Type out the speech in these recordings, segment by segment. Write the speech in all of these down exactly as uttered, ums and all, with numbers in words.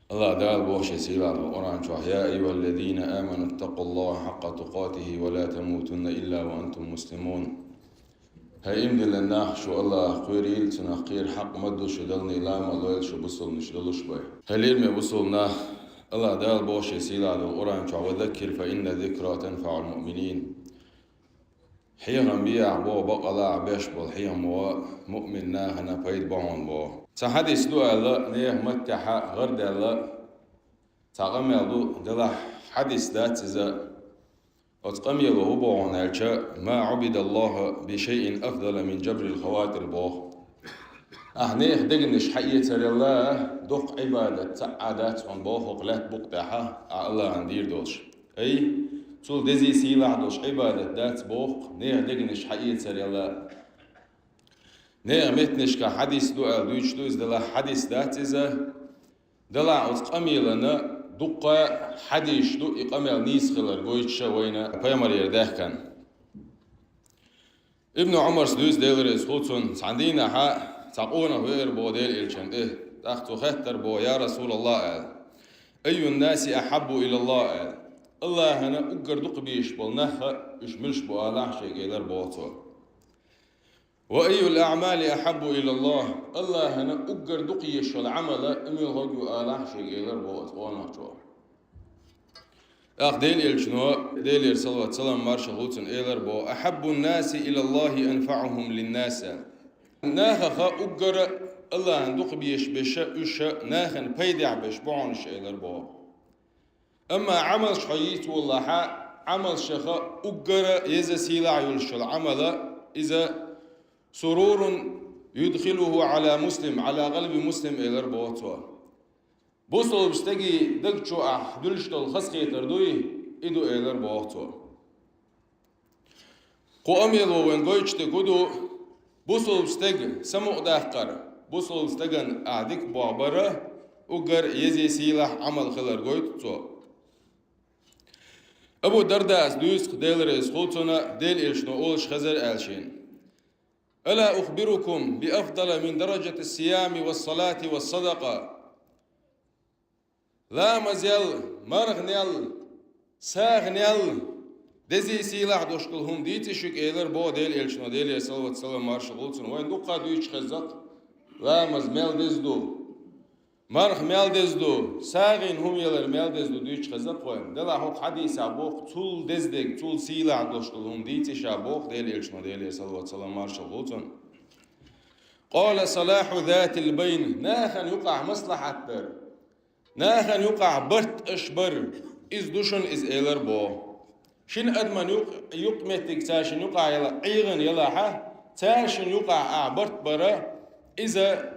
Аллах Дала боху шен сийлахь долу Къуръан чохь: «Я айюхаллазина аману ттакъуллаха хьакъа тукъатихи ва ла тамутунна илла ва антум муслимун». ХӀай иман диллина нах, шу Аллахах кхерийла, цунах кхера хьакъ ма ду, шу Далла ламаз лойла, шу бусулбанаш долуш бай. ХӀай лераме бусулба нах, Аллах Дала боху шен сийлахь долу Къуръан чохь: «Ва заккир фа инна зикра танфаул муъминин». Хьехам бехьа боху, бакъалахь беш болу хьехамо муъмин нахана пайда бохьун боху. Цхьа хьадис ду аьлла, нехан маттехьа гӀардаьлла цхьа къамел ду, делахь хьадис дац иза. Оцу къамело хӀун бохьун аьлча: «Ма Ӏубидаллаху би шайин афдала мин джабрил хаватир», боху. Ахь нехан дегнаш хьаэцарелла доккха Ӏибадат цхьа а дац хьуна боху хӀокху лаьтта букъа тӀехьа ахь Аллахьан дийр долуш. Ай, цул дезий сийлахь долуш Ӏибадат дац боху нехан дегнаш хьаэцарелла. Нехан меттанашкахь хьадис ду аьлла дуьйцуш ду иза, делахь хьадис дац иза. Делахь оцу къамелана дуккха хьадисаш ду и къамел нийса хилар гойтуша вайна пайхамарера даьхкина. Ибн Ӏумарс дуьйцу, Дела реза хуьлу цунна, цхьана дийнахьа цхьа къонах веара боху Делан элчанна тӀе. ТӀаккха цо хаьттар боху: «Я Расулаллах, — аьлла, — айюн наси ахьаббу илаллах?» — аьлла. Аллахьана уггар дукха безаш болу нах уьш муьлш бу алахь шега, элар боху цо. «Ва айюл аъмали ахьаббу илаллах?» Аллахьана уггар дукха езаш йолу Ӏамал и муьлхарг ю алахь шега, элар боху оцу къонахчо. ТӀаккха Делан элчано, Делера салават-салам маршалла хуьлу цунна, элар боху: «Ахьаббун наси илаллахи анфаъухум линнас». Нахаха уггара Аллахьана дукха безаш берш уьш нахана пайдехь берш бу хьуна уьш, элар боху. Амма Ӏамалш хьо йийца воллахьа, Ӏамалшаха уггара еза сийлахь йолуш йолу Ӏамала иза: «Сурурун юдхилуху Ӏала муслим, Ӏала къалби муслим», — элар боху цо. Бусулба стегий даг чу ахь дуьллуш долу хазахетар дуй, и ду, элар боху цо. Кху къамело вайн гойтуш дерг хӀун ду? Бусулба стеган самукъадаккхар, бусулба стеган ахь дика болх бар уггар езий сийлахь Ӏамал хилар гойту цо. Абу Дардаъс дуьйцу, Дела реза хуьлу цунна, Делан элчано олуш хезар аьлла шена: «Ала ухбирукум би афдала мин даражати ссиями ва ссалати ва ссадакъа?» Ламазел, марханел, сагӀанел дезий сийлахь долуш долу хӀума дийций шуьга, элар боху Делан элчано, Делера салават-салам маршалла хуьлу цунна. Вайн дуккха дуьйцуш хеза-кх ламаз мел деза ду, марха мел деза ду, сагӀина хӀума ялар мел деза ду дуьйцуш хеза-кх вайн. Делахь хӀокху хьадисехь боху цул деза дерг, цул сийлахь долуш долу хӀума дийций ша боху Делан элчано, Делера салават-салам маршалла хуьлу цунна. «Къала салахьу затил байна», нахана юкъахь маслахьат дар. Нахана юкъахь барт аш бар, иза ду шуна иза, элар боху. Шина адаман юкъ-, юкъаметтиг цаьршинна юкъахь яла ӀегӀана ялахьа, цаьршинна юкъахь ахь барт бара, иза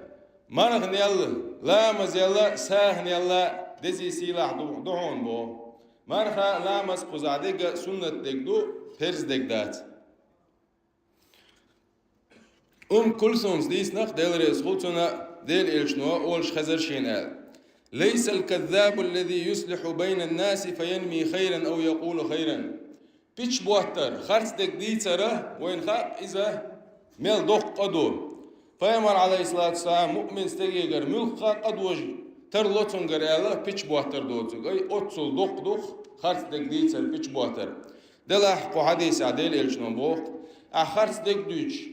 марханелла, ламазелла, сагӀанелла дезий сийлахь ду, ду хьуна боху. Марха, ламаз кхузахь дерг а суннат дерг ду, парз дерг дац. Умм Кульсумс дийцина-кх, Дела реза хуьлу цунна, Делан элчано олуш хезар шена аьлла: «Лайсал каззабу ллази юслихьу байна ннаси фаянми хайран ав якъулу хайран». Пич боттар, харц дерг дийцара, вайна хаьа иза мел доккха къа ду. Пайхамар, Ӏалайхиссалату вассалам, муъмин стегегара муьлхха къа дожа тарло цуьнгара аьлла, пич боттар доцург. Ай, оццул доккха ду-кх харц дерг дийцар, пич боттар. Делахь кху хьадисехь Делан элчано боху: ахь харц дерг дуьйцуш,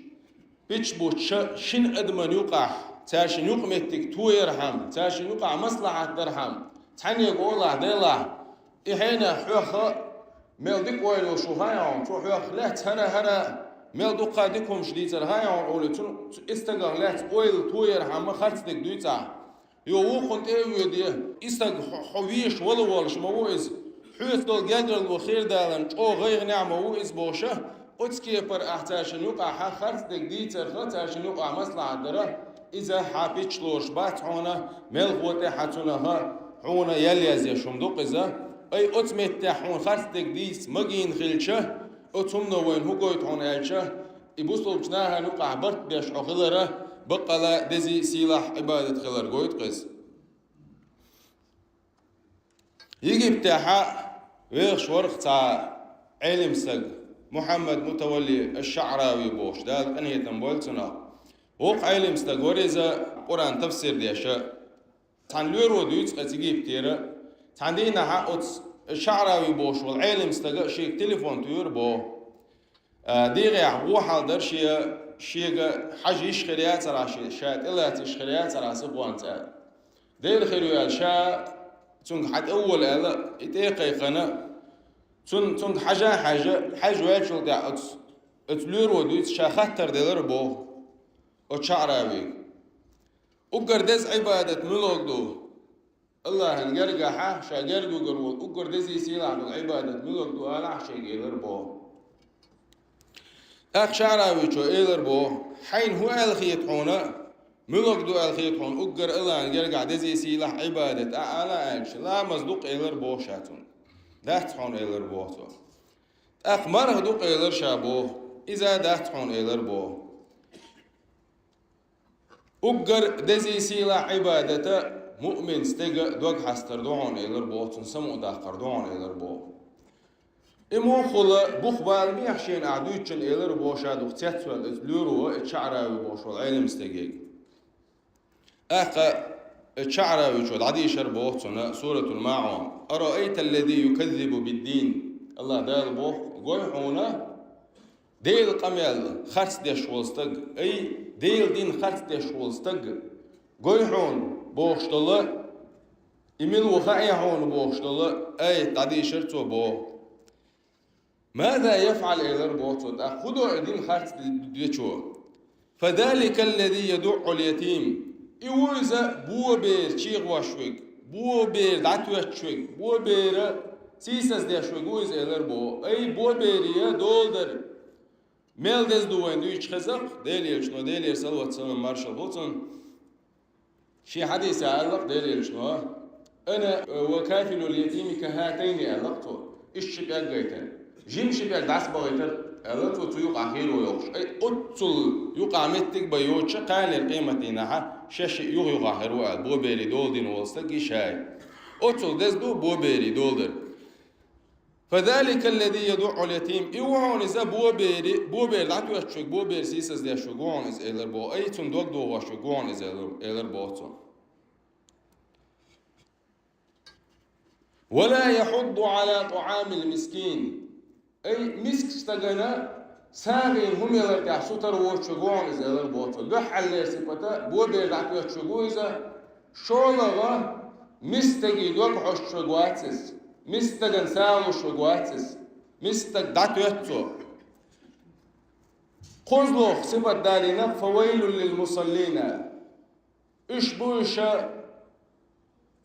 пич буттуш шина адаман юкъахь, цаьршинна юкъаметтиг тоярхьама, цаьршинна юкъахь маслахьат дархьама, цхьаьннега олахь, делахь, и хьенех хьоьха мел дика ойла йолуш ву хаьа хьуна, цо хьоьх лаьцна хӀара-хӀара мел дуккха дика хӀумаш дийцар хаьа хьуна олий, цунна, и стагах лаьцна ойла тоярхьама харц дерг дуьйцахь. Йо, вукхунна тӀе а воьдий, и стаг хьо, хьо везаш вала волуш ма ву иза. Хьоьца долу гергарло хердаларна чӀогӀа гӀайгӀанехь ма ву иза бохуша, оцу кепара ахь цаьршинна юкъахь хьан харц дерг дийцарха, цаьршинна юкъахь маслахьат дара, иза хьан пич лоруш бац хьуна, мелхо тӀе хьан цунах хьуна ял язъеш хӀума ду-кх иза. Ай, оцу меттехь хьуна харц дерг дийца магийна хилча, оцу хӀумано вайна хӀун гойту хьуна аьлча, и бусулбачу нахана юкъахь барт беш хьо хилара, баккъала дезий сийлахь Ӏибадат хилар гойту-кх иза. Египтехьа вехаш вара-кх цхьа Ӏелим стаг, Мухьаммад Мутавалли аш-ШаӀрави бохуш, Дала къинхетам бойла цунах. Вокху Ӏелим стаг вара иза, Къуръан тафсир деша. Цхьана лоьро дуьйцу цига Египтера, цхьана дийнахьа оцу ШаӀрави бохуш волу Ӏелам стага шега телефон туьйхира боху. А, дегӀехь вон хьал дара шен, шега хьажа йиш хир яцара ша, ша тӀелаца йиш хир яцара сихонца аьлла. Дера хир ю аьлла, ша цуьнга хьан тӀе а волу аьлла, и тӀе а кхайкхина, цун-, цуьнга хьажа а хьаьжна, хьаьжна ваьллачул тӀаьхьа оцу, оцу лоьро дуьйцу ша хаттар делира боху оцу ШаӀравига. Уггар деза Ӏибадат муьлхарг ду? Аллахьан гергахьа, ша герга вуьгур волу уггар дезий сийлахь долу Ӏибадат муьлхарг ду алахьа шега элира боху. ТӀаккха ШаӀравичо элира боху: «Хьайна хӀун аьлла хета хьуна, муьлхарг ду аьлла хета хьуна уггар Аллахьан гергахь дезий сийлахь Ӏибадат а ала?» аьлча, «Ламаз ду-кх», элира боху ша цунна. «Дац хьуна», элира боху цо. «ТӀаккха марха ду-кх», элира ша боху. «Иза дац хьуна», элира боху. Уггар дезий сийлахь Ӏибадата муъмин стеган дог хьастар ду хьуна, элира боху, цунна самукъадаккхар ду хьуна, элира боху. И муха хула бух бала меха шена ахь дуьйцучунна, элира боху ша дукха цецваьлла оцу лоьро, оцу ШаӀрави бохуш волу Ӏелам стеге. ТӀаккха оцу ШаӀравичо дӀадийшира боху цунна Суратул МаӀун: «أرأيت الذي يكذب بالدين». Аллах Дала боху: «Гой хьуна, Делан къамел харц деш волу стаг, ай, Делан дин харц деш волу стаг, гой хьуна», бохуш долу, и мила ву хаьий хьуна бохуш долу аят дӀадийшира цо боху. «ماذا يفعل», элира боху цо, тӀаккха хӀун до и дин харц дечо? «فذلك الذي يدع اليتيم». И ву иза бо бер чегӀош верг, бо бер дӀатоьттуш верг, бо бер сийсаздеш верг ву иза, элира боху. Ай, бо бере дола дар мел деза ду вайна дуьйцуш хеза-кх, Делан Элчано, Делера салават-салам маршалла хуьлда цунна, шен хьадисехь аьлла-кх Делан Элчано: «أنا وكافل اليتيم كهاتين», аьлла-кх цо, иштта ши пӀелг гайтина. Жима ши пӀелг дӀасабахийтар, аьлла цо, цу юкъахь хийро йолуш. Ай, оццул юкъахь меттиг бан йоцуша кханера къематдийнахьа шаьш юха-юха хир ву аьлла, бо бере дола дина волу стаг и шай. Оццул деза ду бо бере дола дар. «فذلك الذي يدع اليتيم». И ву хьуна иза бо бере, бо бер дӀатоьттуш верг, бо бер сийсаздеш верг ву хьуна иза, элира боху. Ай, цунна дог дохош верг ву хьуна иза, элира, элира боху цо. «ولا يحض على طعام المسكين». Ай, мискачу стагана сагӀина хӀума ялар тӀехь сутар воцуш верг ву хьуна иза, элира боху цо. Дуьххьарлера сипата бо бер дӀатоьттуш верг ву иза, шолгӀа мискачу стеган дог хьоьстуш верг вац иза, мискачу стагана сагӀа луш верг вац иза, мискачу стаг дӀатоьтту цо. КхозлагӀа сипат далийна: «فويل للمصلين». Уьш бу уьш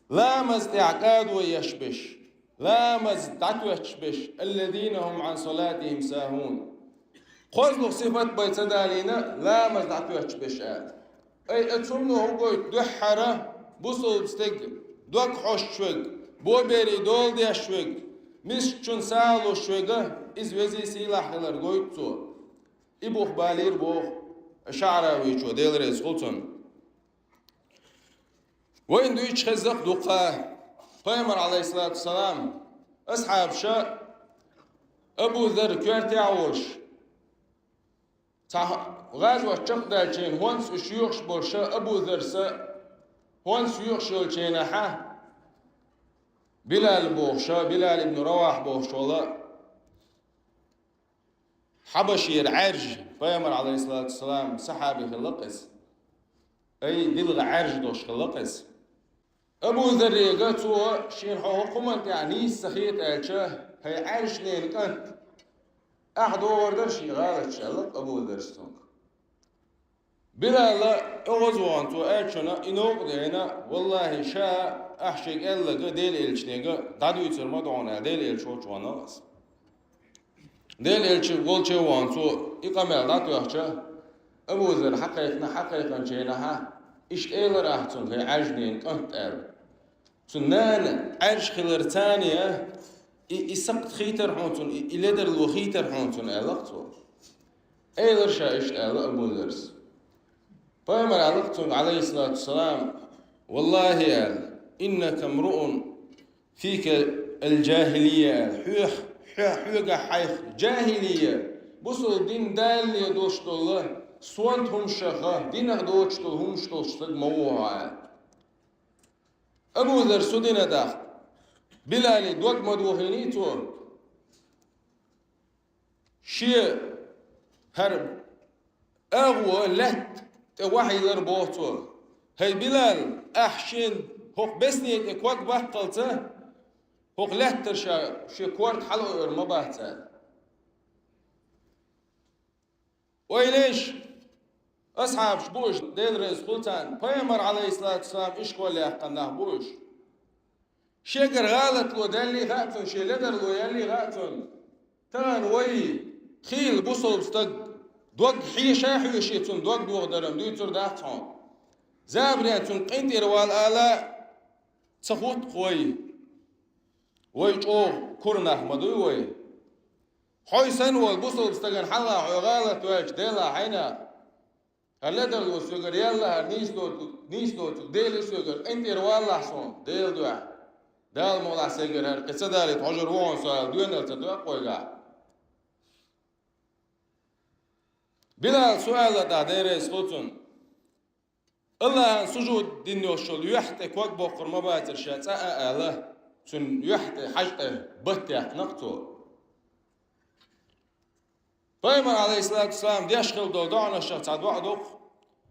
ламаз тӀехь кӀадо еш берш, ламаз дӀатоьттуш берш, «الذين هم عن صلاتهم ساهون». КхозлагӀа сифат бен ца далийна, ламаз дӀатоьттуш берш аьлла. Ай, оцунна хӀун гойту, дуьххьара бусалба стеган дог хьоьстуш верг, бо бере дола деш верг, мискачунна сагӀа луш верг, иза везий сийлахь хилар гойту цо. И бух балийра боху ШаӀравичо, Дела реза хуьлда цунна. Вайна дуьйцуш хеза-кх дукха. Пайхамар, Ӏалайхиссалату вассалам, асхьабаша Абу Зарр коьртехь а волуш, цхьа гӀазот чекхдаьллачийн хӀонс уьш йоьхуш болуша, Абу Заррса хӀонс йоьхуш йолчийнахьа, Билал бохуша, Билал ибн Равахь бохуш волу Хьабашера Ӏаьржа, Пайхамар, Ӏалайхиссалату вассалам, сахьаби хилла-кх иза. Ай, дилха Ӏаьржа долуш хилла-кх иза. Абу Заррега цо шена хьо хӀокху хӀуманна тӀехь нийса ца хета аьлча: «ХӀай Ӏаьржачу ненан кӀант, ахь догӀур дара шен гӀалаташ», аьлла-кх Абу Заррас цуьнга. Билала оьгӀазвахана цо аьллачунна и новкъа деана: «Валлахьи, ша ахь шега аьлларг Делан Элчанега дӀадуьйцур ма ду хьуна», аьлла, Делан Элча волчу вахана аса. Делан Элча волчу а вахана цо и къамел дӀатоьхча, Абу Зарр хьакхайкхина, хьакхайкхинчу хенахьа, иштта элира ахь цуьнга: «ХӀай Ӏаьржачу ненан кӀант», аьлла. Цуьнан нана Ӏаьржа хилар царна а, и, и сакхт хийтар хьуна цунна, и, и ледарло хийтар хьуна цунна, аьлла-кх цо. Элира ша иштта аьлла Абу Заррас. Пайхамара аьлла-кх цуьнга, Ӏалайхиссалату вассалам: «Валлахьи, — аьлла, — иннака мруун фика аль-джахилия», — аьлла. Хьоьх-, хьоьх-, хьоьгахь хьайх джахилия, бусалба дин далале долуш долу, сонта хӀумашаха, динах доцуш долу хӀумаш долуш стаг ма ву хьо, аьлла. Абу Зарра су дина даха, Билали дог ма дохийний цо. Шен хӀара агӀо лаьтта тӀе вахьийлар боху цо: «ХӀай Билал, ахь шен хӀокху бесне тӀе ког баккхалца, хӀокху лаьттара ша шен корта хьалаоьур ма бац», – аьлла. Ойла еш, асхьабаш бу уьш, Дела реза хуьлу царна, Пайхамар, Ӏалайхиссалату вассалам, ишкол яьккхина нах бу уьш. Шегара гӀалатло даьллий хаьа цунна, шен ледарло яьллий хаьа цунна. Тахана вай хийла бусалба стаг дог хьеша а хьоьший, цунна дог дохадаран дуьйцур дац хьуна. Забарен цунна къинтӀера вала ала ца хӀутту вай. Вай чӀогӀа кура нах ма дуй вай. Хьой санна волу бусалба стагана хьалха хьо гӀалат ваьлча, Дела хьайна, хӀара ледарло соьгара яьлла, хӀара нийса доцург, нийса доцург Дела соьгара къинтӀера валлахь суна, Дела дуьхьа. Дала мукъалахь, сайгара хӀара кхин ца далийта хьожур ву хьуна со аьлла, доьналла ца тоьа вайгахь. Билал су аьлла тӀаккха, Дела реза хуьлу цунна. Аллахьан сужуд дина йолуш йолу юьхь тӀе ког боккхур ма бацара ша цкъа а аьлла, цуьнан юьхь тӀе хьажа тӀе батт яьккхина-кх цо. Пайхамар, Ӏалайхиссалату вассалам, деш хилла долу доӀанашах цхьа доӀа ду-кх: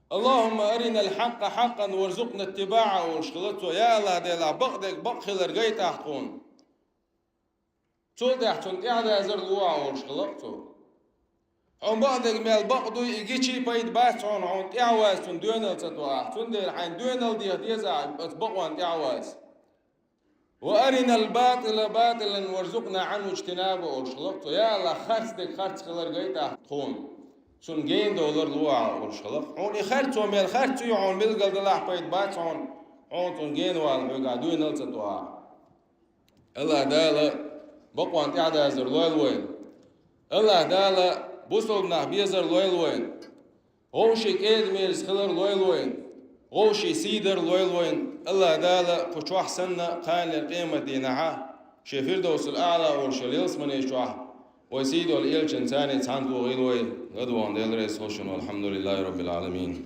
«Аллахумма аринал хьакъкъа хьакъкъан варзукъна иттибаӀа», – олуш хилла цо: «Я Аллахь Дела, бакъдерг бакъ хилар гайтахь тхуна. Цул тӀаьхьа цунна тӀаьхьадазар лохьа», – олуш хилла-кх цо. Хьуна бакъдерг мел бакъ дуй, и гичий пайда бац хьуна, хьуна тӀаьхьаваза цунна доьналла ца тоахь. Цундела хьайна доьналла деха деза ахь оцу бакъонна тӀаьхьаваза. «Ва аринал батӀила батӀилан варзукъна Ӏанху иджтинаба», – олуш хилла-кх цо. Я Аллахь, харц дерг харц хилар гайтахь тхуна. Цунна гена довлар лохьа, олуш хилла-кх. Хьуна и харцо мел харц ю, хьуна билгал далахь пайда бац хьуна, хьуна цунна гена вала хьоьгахь доьналла ца тоахь. Аллахь Дала бакъонна тӀаьхьадазар лойла вайна. Аллахь Дала бусалба нах безар лойла вайна. Вовшийн кӀеда-мерза хилар лойла вайна. Вовшийн сий дар лойла вайна. Аллахь Дала кху чохь санна, кханлера къематдийнахьа шен Фирдовсул-АӀла волуш йолу ялсамане чохь вай сий долу элчанца цхьаьна тохийла вай. ГӀадвахана Дела реза хуьлда шуна. Валхьамдулиллахи Раббил Ӏаламин.